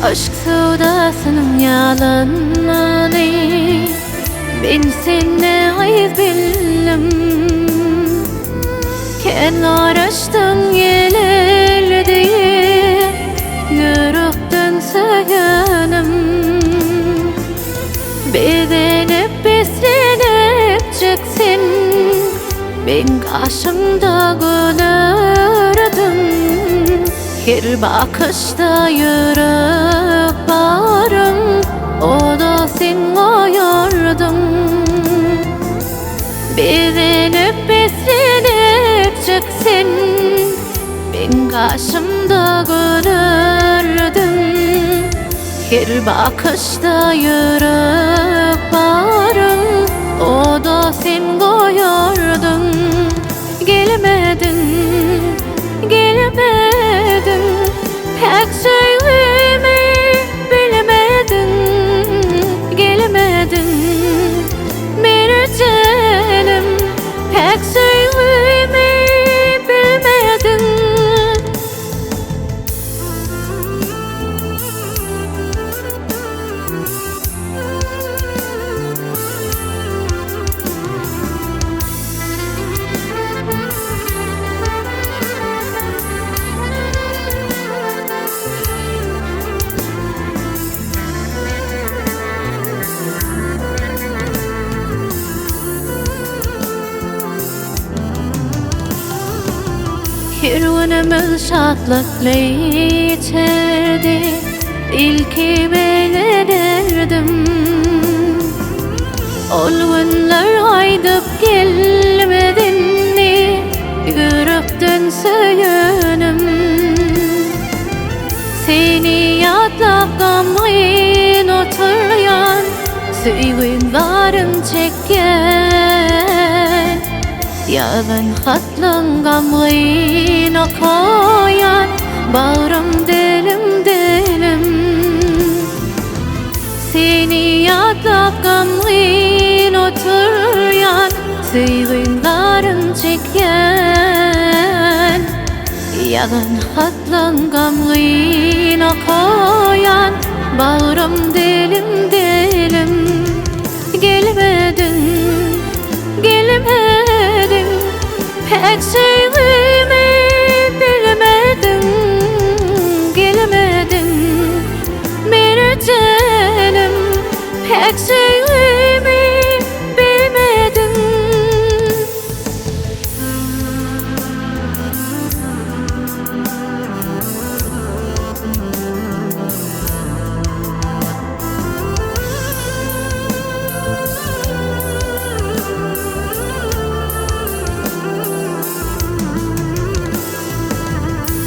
Yşk söwdasynyň ýalanyny Men sende gyz bildim. Kän garaşdym geler diýip Ýürekden söýenim. Bezenip beslenip çyksin Meň gaşymda gülerdiň. Her bakyşda ýürek barym Oda sen goýardyň. Bezenip beslenip çyksin Meň gaşymda gülerdiň. Her bakyşda ýürek barym Oda sen goýardyň. Gelmediň, gelmediň, Päk söýgimi bilmediň. Gelmediň, merjenim, Päk söýgimi bilmediň. Her günümiz şatlykly geçerdi, İlki begenerdim. Ol günler gaýdyp gelmedinmi, Ýürekden söýenim. Seni ýatlap gamgyn oturýan, Söýgüň zaryn çekýän. Ýazan hatlaň gamgyn okaýan, Bagrym dilim-dilim. Seni ýatlap gamgyn oturýan, Söýgüň zaryn çekýän. Ýazan hatlaň gamgyn okaýan, Bagrym dilim-dilim. Gelmediň, gelmediň, Päk söýgimi bilmediň. Gelmediň, merjenim, Päk söýgimi bilmediň.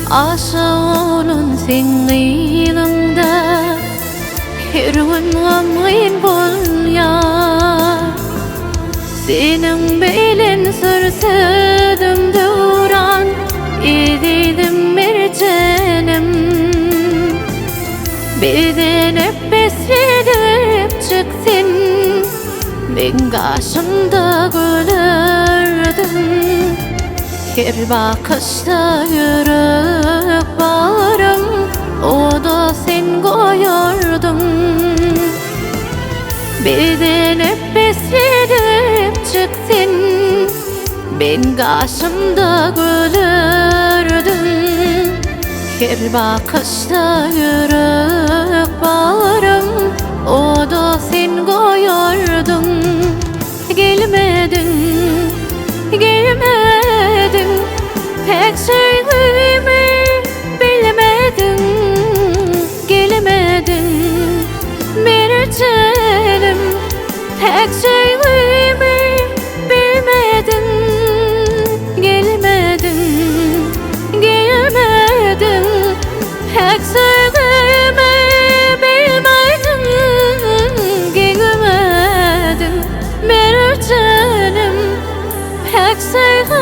Aşyk bolan seň gyzyňda Her gün gamgyn bolýar. Seniň bilen sürsüdim döwran, Ezizim merjenim. Bezenip beslenip çyk sen, Meň gaşymda gülerdiň. Her bakyşda ýürek barym, Oda sen goýardyň. Bezenip beslenip çyk sen, Meň gaşymda gülerdiň. Her bakyşda ýürek barym, Oda sen goýardyň. Gelmediň, gelmediň, Päk söýgimi bilmediň. Gelmediň, merjenim, Päk söýgimi bilmediň. Gelmediň, gelmediň, Päk söýgimi bilmediň. Gelmediň, merjenim, Päk söýgimi.